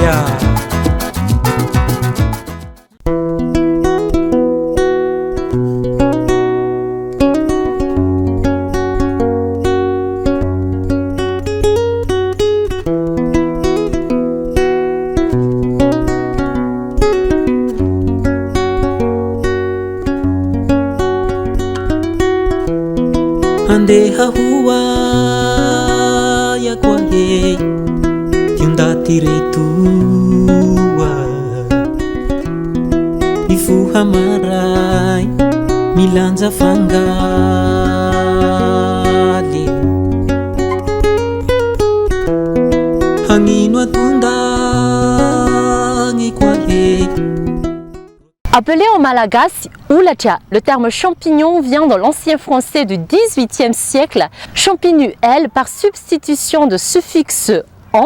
Ya. Andeha ho aia koa he ty ndaty retoa Mifoha maray milanja fangaly Hagnino atonda agny koa he Appelé en malagasy holatra, le terme champignon vient dans l'ancien français du XVIIIe siècle, champinuel par substitution de suffixe en,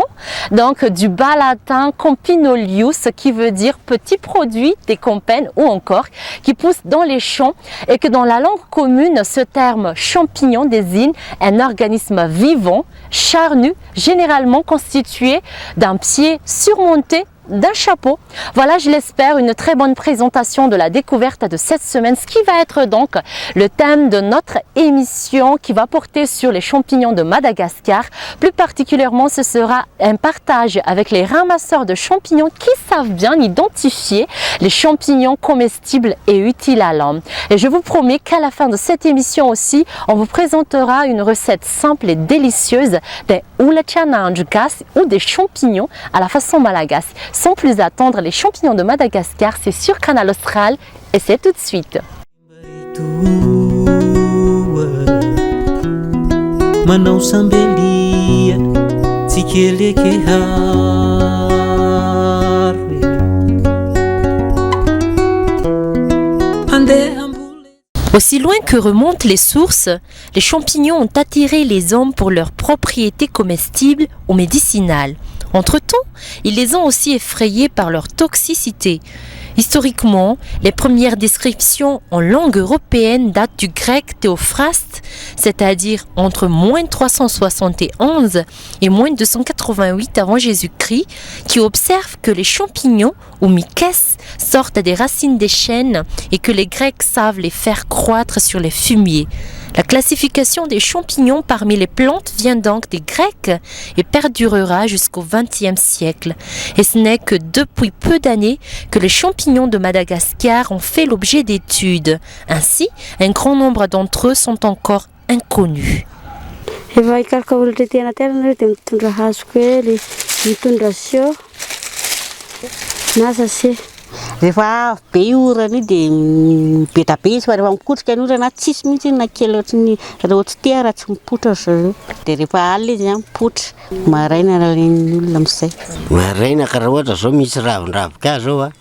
donc du bas latin campinolius qui veut dire petit produit des campagnes ou encore qui pousse dans les champs et que dans la langue commune, ce terme champignon désigne un organisme vivant, charnu, généralement constitué d'un pied surmonté d'un chapeau. Voilà, je l'espère, une très bonne présentation de la découverte de cette semaine, ce qui va être donc le thème de notre émission qui va porter sur les champignons de Madagascar. Plus particulièrement, ce sera un partage avec les ramasseurs de champignons qui savent bien identifier les champignons comestibles et utiles à l'homme. Et je vous promets qu'à la fin de cette émission aussi, on vous présentera une recette simple et délicieuse des holatra nahandro gasy ou des champignons à la façon malagasy. Sans plus attendre, les champignons de Madagascar, c'est sur Canal Austral et c'est tout de suite. Manao sambelia tsy keleke haro Andeha ambole Aussi loin que remontent les sources, les champignons ont attiré les hommes pour leurs propriétés comestibles ou médicinales. Entre-temps, ils les ont aussi effrayés par leur toxicité. Historiquement, les premières descriptions en langue européenne datent du grec Théophraste, c'est-à-dire entre moins 371 et moins 288 avant Jésus-Christ, qui observe que les champignons ou myces sortent des racines des chênes et que les Grecs savent les faire croître sur les fumiers. La classification des champignons parmi les plantes vient donc des Grecs et perdurera jusqu'au XXe siècle. Et ce n'est que depuis peu d'années que les champignons de Madagascar ont fait l'objet d'études. Ainsi, un grand nombre d'entre eux sont encore inconnus. Efa hikaroka olona ety anaty ala nareo dia mitondra hazo kely, mitondra seau na sachet. Rehefa avy be io orana io dia be da be izy fa rehefa mikotrika ny orana tsisy mihitsy na kely ohatry ny raha tsy tia raha tsy mipoitra ry zareo. Dia rehefa alina izy an mipoitra, maraina alain'ny olona amin'izay. Maraina ka raha ohatra zao misy ravin-dravinkazo ao a,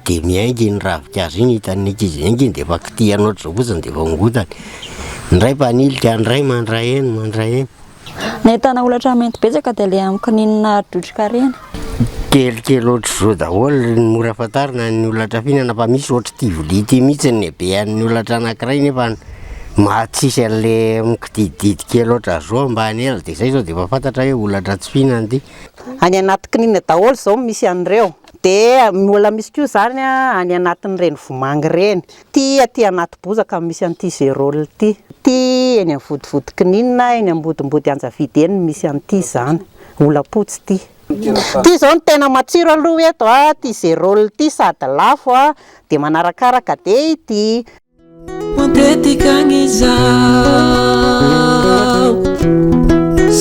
dia miainga iny ravinkazo iny, hitan'ny ankizy miainga iny dia efa kitihana ohatr'izao fotsiny dia efa ongotany. Ny iray mpanilika, ny iray mandray eny, mandray eny. Nahitana holatra mainty betsaka dia ilay amin'ny kininina drodroka ireny. Kelikely ohatr'izao daholo ny mora fantarina ny holatra fihinana fa misy ohatr'ity vilia ity mihitsy ny habean'ny holatra anankiray nefa maha-tsisy an'le mikidididy kely ohatran'izao ambany ela dia izay izao dia efa fantatra hoe holatra tsy fihinana ity. Any anaty kininina daholo izao no misy an'ireo. Dia mbola misy koa izany any anatin'ireny vomanga ireny. Ity aty anaty bozaka no misy an'ity gerole ity. Ity eny amin'ny vodivody kininina, eny ambodimbody anjavidy eny no misy an'ity izany. Hola-potsy ity. Ity izao no tena matsiro aloha eto a, ity gerole ity sady lafo a, dia manarakaraka dia ity. Matetika izaho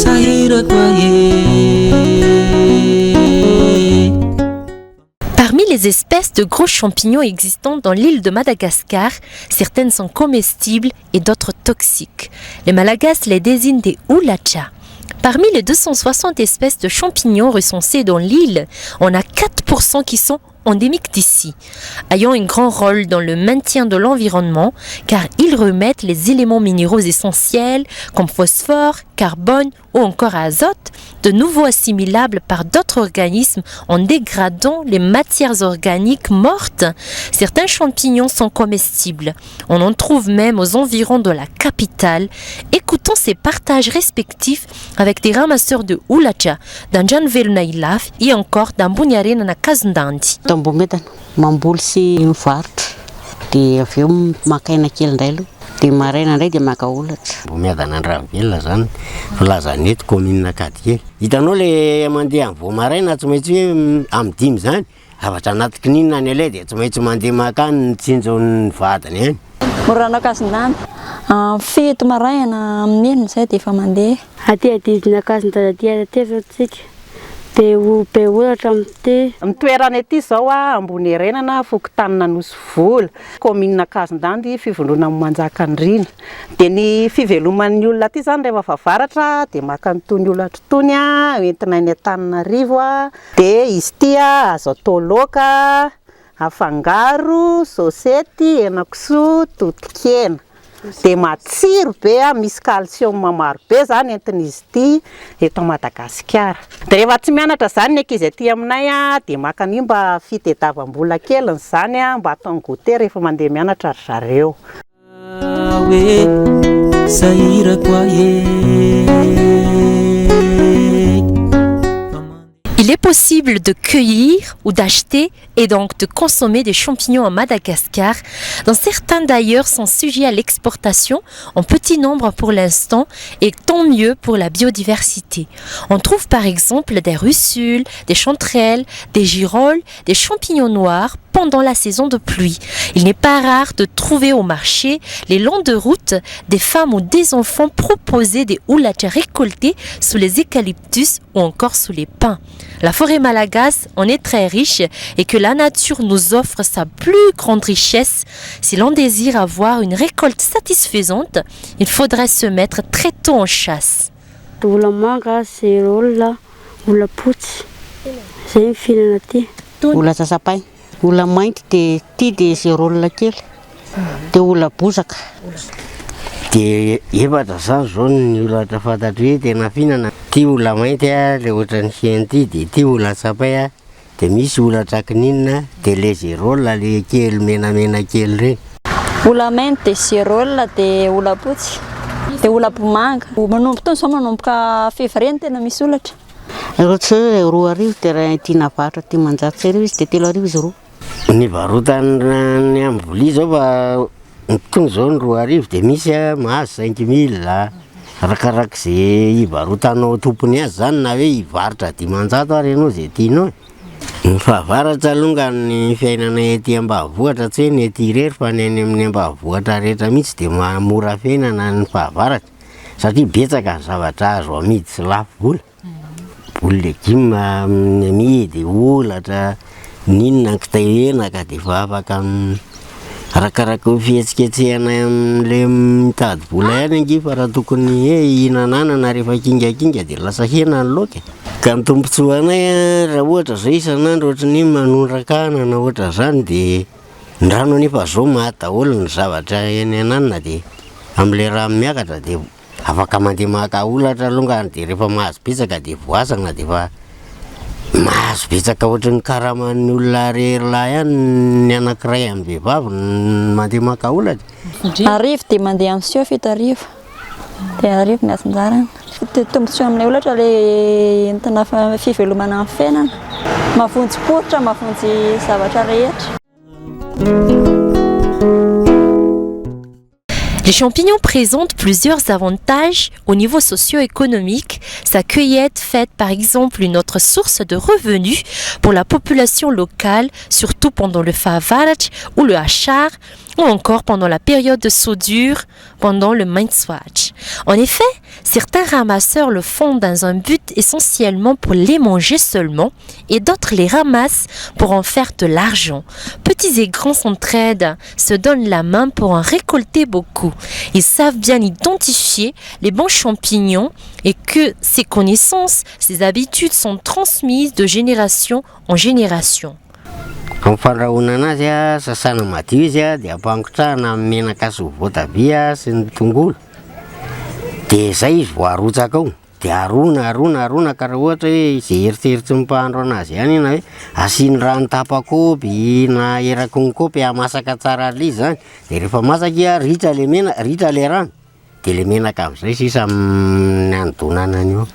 sahirako ahe. Parmi les espèces de gros champignons existant dans l'île de Madagascar, certaines sont comestibles et d'autres toxiques. Les Malagasy les désignent des holatra. Parmi les 260 espèces de champignons recensées dans l'île, on a 4% qui sont endémiques d'ici, ayant un grand rôle dans le maintien de l'environnement car ils remettent les éléments minéraux essentiels comme phosphore, carbone ou encore azote, de nouveau assimilables par d'autres organismes en dégradant les matières organiques mortes. Certains champignons sont comestibles. On en trouve même aux environs de la capitale. Écoutons ces partages respectifs avec des ramasseurs de holatra d'Andranovelona Ilafy et encore d'Amboniarenana Kazondandy. Ambohimiadana, mamboly sy mivarotra dia avy eo maka aina kely indray aloha dia maraina indray dia maka holatra. Ambohimiadana Andranovelona zany filazana eto commune Ankadikely. Hitanao le mandeha amin'ny vao maraina tsy maintsy hoe amin'ny 5 zany zavatra anaty kininina ny aleha dia tsy maintsy mandeha makany ny tsinjon'ny vadiny any. Morana Ankazondandy, 7 maraina amin'ny 6 izay dia efa mandeha. Aty adidina Ankazondandy aty aty zao tsika dia be holatra amin'ity. Ny toerana ety izao Ambonierenana, fokontanina Anosivola, commune Ankazondandy, fivondronana Manjakandriana. Dia ny fiveloman'ny olona aty zany rehefa fahavaratra dia maka an'itony holatra itony entina eny Antananarivo. Dia izy ity azo atao laoka, afangaro, sosety, henakisoa, totokena. Dia matsiro be, misy calcium maro be zany entin'izy ity eto Madagasikara. Dia rehefa tsy mianatra zany ny ankizy aty aminay dia maka an'io mba fitadiavam-bola keliny zany mba ataony goûter rehefa mandeha mianatra ry zareo. Hoe sahirako ahy. Il est possible de cueillir ou d'acheter et donc de consommer des champignons à Madagascar, dont certains d'ailleurs sont sujets à l'exportation en petit nombre pour l'instant et tant mieux pour la biodiversité. On trouve par exemple des russules, des chanterelles, des girolles, des champignons noirs pendant la saison de pluie. Il n'est pas rare de trouver au marché, les longs de route, des femmes ou des enfants proposer des holatra récoltés sous les eucalyptus ou encore sous les pins. La forêt malagasy en est très riche et que la nature nous offre sa plus grande richesse. Si l'on désire avoir une récolte satisfaisante, il faudrait se mettre très tôt en chasse. Hola manga, girolles, hola-potsy, zay ny fihinana aty. Holatra sapay, hola mainty dia ty dia girolles kely, dia hola bozaka. Dia efatra zany zao ny holatra fantatro hoe tena fihinana. Ty hola mainty le ohatran'ny hena ty, dia ty hola sapay, dia misy holatra kininina, dia le girolles le kely menamena kely reny. Hola mainty dia girolles dia hola-potsy dia hola-bomanga. Manomboka tony izao manomboka février no tena misy holatra. Raha tsy hoe 200 dia raha tiana varotra 1500 izy dia 300 izy roa. Ny varotana ny amin'ny vilia zao fa tonga zao ny 2000 dia misy mahazo 5000, arakarak'izay hivarotanao tompony azy zany na hoe hivarotra 500 ary ianao zay tianao. Ny fahavaratra aloha ny fiainana ety ambanivohitra, tsy hoe ny ety irery fa ny any amin'ny ambanivohitra rehetra mihitsy dia mora fiainana ny fahavaratra satria betsaka ny zavatra azo amidy sy lafo vola. Voly legioma amidy, holatra, n'inona ny kitay menaka dia efa afaka arakaraka ny fihetsiketsehana amin'ilay mitady vola ihany ange fa raha tokony hoe hihinana anana rehefa kingakinga dia lasa hena ny laoka e. Ka ny tombontsoanay raha ohatra zao isan'andro ohatran'ny hoe manondraka anana ohatra zany dia ny rano anefa zao maty daholo ny zavatra eny ananona dia amin'ilay rano miakatra dia afaka mandeha maka holatra alongany dia rehefa mahazo betsaka dia voasana dia efa mahazo betsaka ohatran'ny karaman'ny olona rery lahy ihany ny anankiray amin'ny vehivavy no mandeha maka holatra. 1000 dia mandeha amin'ny seho 7000 dia 1000 ny atsinjarany. Dia tombontsoa amin'ilay holatra ilay entina fivelomana amin'ny fiainana. Mahavonjy poritra, mahavonjy zavatra rehetra. Les champignons présentent plusieurs avantages au niveau socio-économique. Sa cueillette fait par exemple une autre source de revenus pour la population locale, surtout pendant le fahavaratra ou le hachar, ou encore pendant la période de soudure, pendant le maintsoatra. En effet, certains ramasseurs le font dans un but essentiellement pour les manger seulement et d'autres les ramassent pour en faire de l'argent. Petits et grands s'entraident, se donnent la main pour en récolter beaucoup. Ils savent bien identifier les bons champignons et que ces connaissances, ces habitudes sont transmises de génération en génération. Amin'ny fandrahoana anazy sasana madio izy dia ampangotrahana amin'ny menaka sy voatabia sy ny tongolo dia zay izy vao arotsaka ao dia arona arona arona ka raha ohatra hoe izay eritreritry ny mpahandro anazy ihany na hoe asiany rano tapa-kaopy na eraky ny kaopy hamasaka tsara an'ilay izy zany dia rehefa masaka izy ritra le mena ritra le rano. Dia ilay menaka amin'izay sisa ny anodonana an'io.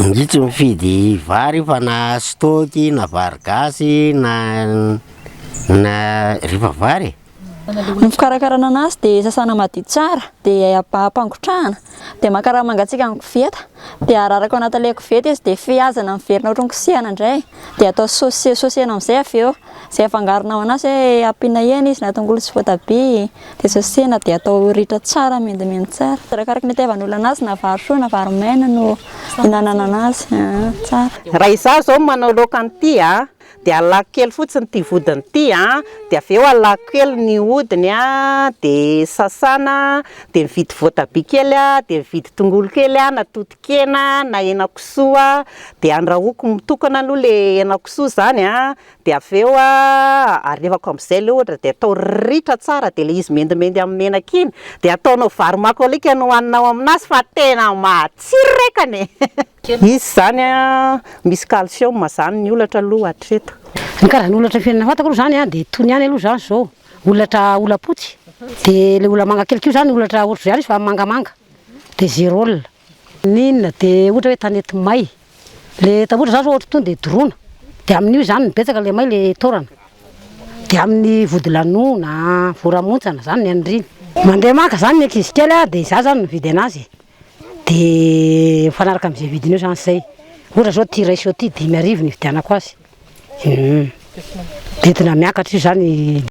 Io tsy mifidy vary io fa na stock na vary gasy na na rehefa vary e. Ny fikarakarana anazy dia sasana madio tsara dia ampangotrahana dia maka rano mangatsiaka amin'ny koveta dia araraka ao anatin'ilay koveta izy dia fehazana miverina ohatran'ny kosehana indray dia atao saosy saosena amin'izay avy eo izay afangaronao anazy hoe ampiana hena izy na tongolo sy voatabia dia saosena dia atao ritra tsara mendimendy tsara arakaraka ny itiavan'olona anazy na vary soa na vary maina no ihinanana anazy tsara. Raha izaho izao no manao laoka an'ity a, dia alako kely fotsiny ity vodiny ity a, dia avy eo alako kely ny hodiny a, dia sasana, dia mividy voatabia kely aho, dia mividy tongolo kely aho na totokena na henakisoa, dia andrahoako mitokana aloha ilay henakisoa izany a, dia avy eo alefako amin'izay ilay ohatra dia atao ritra tsara dia ilay izy mendimendy amin'ny menaka iny, dia ataonao vary makolika no hohaninao aminazy fa tena matsiro rekany e! Izy izany a, misy calcium izany ny holatra aloha hatreto. Ny karazana holatra fihinana fantako aloha izany an, dia itony ihany aloha izany izao, holatra hola-potsy, dia ilay hola-manga kely koa izany holatra ohatr'izay ihany izy fa mangamanga, dia zerôl. N'inona dia ohatra hoe tanety may, ilay tahotra izany zao ohatra itony dia doroana, dia amin'io izany no betsaka ilay may ilay taorana, dia amin'ny vodilanona, voramontsana, izany ny an'ireny. Mandeha maka izany ny ankizy kely an, dia izaho izany mividy an'azy e. Dia mifanaraka amin'izay vidiny eo izany izay. Ohatra izao ity iray seau ity 5000 no ividianako azy. Dia entina miakatra io izany.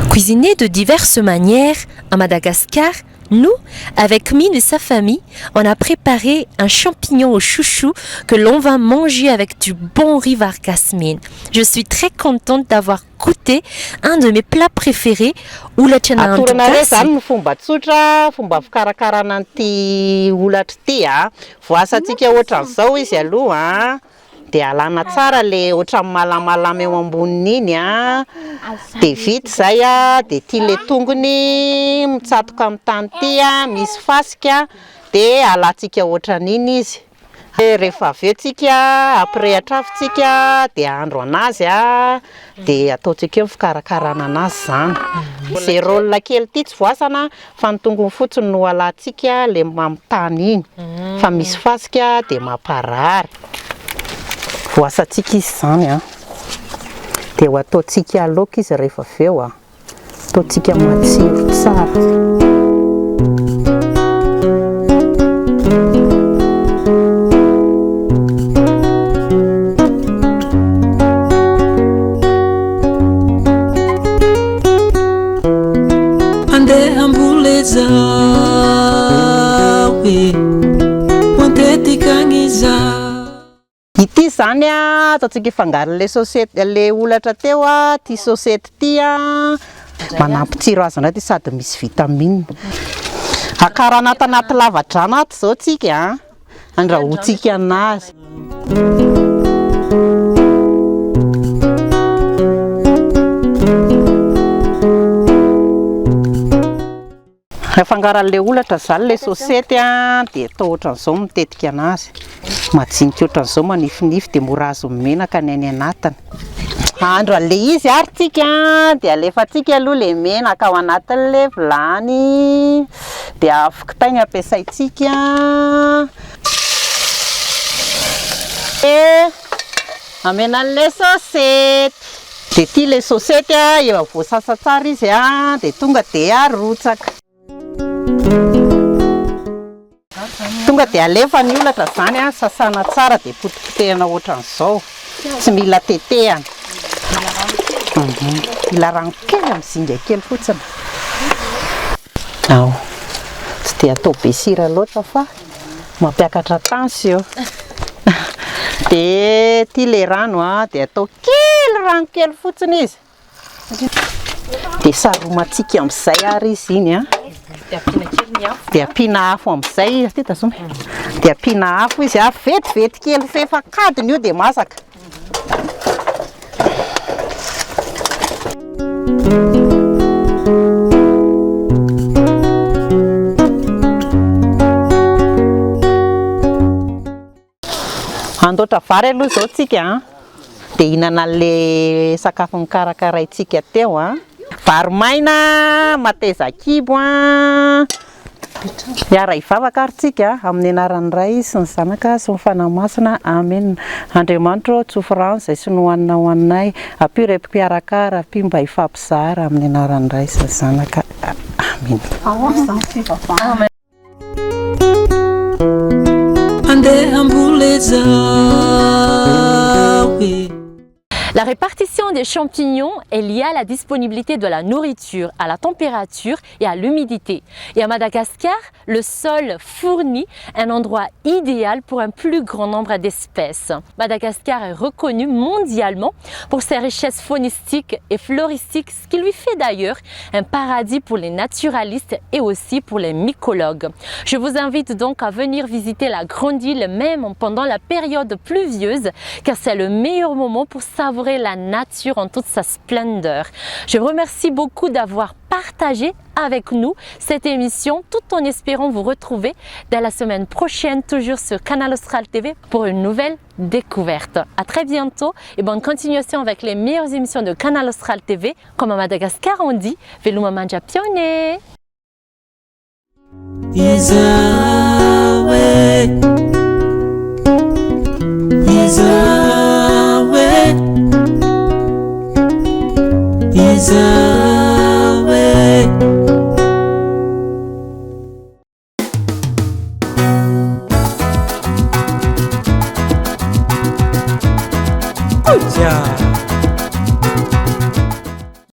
Cuisiner de diverses manières à Madagascar, nous, avec Mine et sa famille, on a préparé un champignon au chouchou que l'on va manger avec du bon riz vargasmine. Je suis très contente d'avoir goûté un de mes plats préférés, holatra nahandro Atoronareo gasy. izany ny fomba tsotra, fomba fikarakarana an'ity holatra ity a. Voasantsika ohatran'izao izy aloha a, dia alana tsara le ohatran'ny malamalama eo amboniny iny a, dia vita izay a, dia ity le tongony mitsatoka amin'ny tany ity a, misy fasika, dia alantsika ohatran'iny izy. Dia rehefa avy eo tsika hampirehitra afo tsika dia hahandro anazy a, dia ataontsika eo ny fikarakarana anazy izany. Izay rôle kely ity tsy voasana fa ny tongony fotsiny no alantsika le amin'ny tany iny fa misy fasika dia mamparary. Voasantsika izy izany a, dia ho ataontsika laoka izy rehefa avy eo a. Ataontsika matsiro tsara. Andeha hamboly zaho e, ho antetika agny zaho. Ity izany a, ataontsika hifangaron'ilay sosety, ilay holatra teo a, ity sosety ity a, manampy tsiro azy indray ity sady misy vitamine. Akarana ato anaty lavadrano ato izao tsika a, andrahoantsika anazy. Afangaro an'ilay holatra izany ilay sosety dia atao ohatran'izao ny mitetika anazy. Majinika ohatran'izao manifinify dia mora azon'ny menaka ny any anatiny. Hahandro an'ilay izy ary tsika dia alefantsika aloha ilay menaka ao anatin'ilay vilany dia afo kitay ny ampiasaintsika. Dia amena an'ilay sosety. Dia ity ilay sosety efa voasasa tsara izy dia tonga dia arotsaka. Tonga dia alefa ny holatra izany, sasana tsara dia potipotehina ohatran'izao, tsy mila tetehana. Mila rano kely amin'ny zinga kely fotsiny. Ao. Tsy dia atao be sira loatra fa mampiakatra tension. Dia ity ilay rano dia atao kely rano kely fotsiny izy. Dia saromantsika amin'izay ary izy iny an. Dia ampiana kely ny afo. Dia ampiana afo amin'izay izy. Ity tazomy. Dia ampiana afo izy an, vetivety kely fefak'adiny io dia masaka. Handoatra vary aloha izao tsika an. Dia hihinana an'ilay sakafo nokarakaraintsika teo an. Vary maina, mateza kibo an. Hiara-hivavaka ary tsika amin'ny anaran'ny Ray sy ny Zanaka sy ny Fanahy Masina. Amena. Andriamanitra ô, tsofy rano izay sy nohanina ho anay. Ampio ireto mpiarakara, ampio mba hifampizara amin'ny anaran'ny Ray sy ny Zanaka. Amena. Ahoana izany fivavahana? Andeha hamboly zaho e. La répartition des champignons est liée à la disponibilité de la nourriture, à la température et à l'humidité. Et à Madagascar, le sol fournit un endroit idéal pour un plus grand nombre d'espèces. Madagascar est reconnu mondialement pour ses richesses faunistiques et floristiques, ce qui lui fait d'ailleurs un paradis pour les naturalistes et aussi pour les mycologues. Je vous invite donc à venir visiter la grande île même pendant la période pluvieuse, car c'est le meilleur moment pour savourer la nature en toute sa splendeur. Je vous remercie beaucoup d'avoir partagé avec nous cette émission tout en espérant vous retrouver dès la semaine prochaine toujours sur Canal Austral TV pour une nouvelle découverte. À très bientôt et bonne continuation avec les meilleures émissions de Canal Austral TV. Comme à Madagascar on dit, Veloma mandra-pihaona! Iza.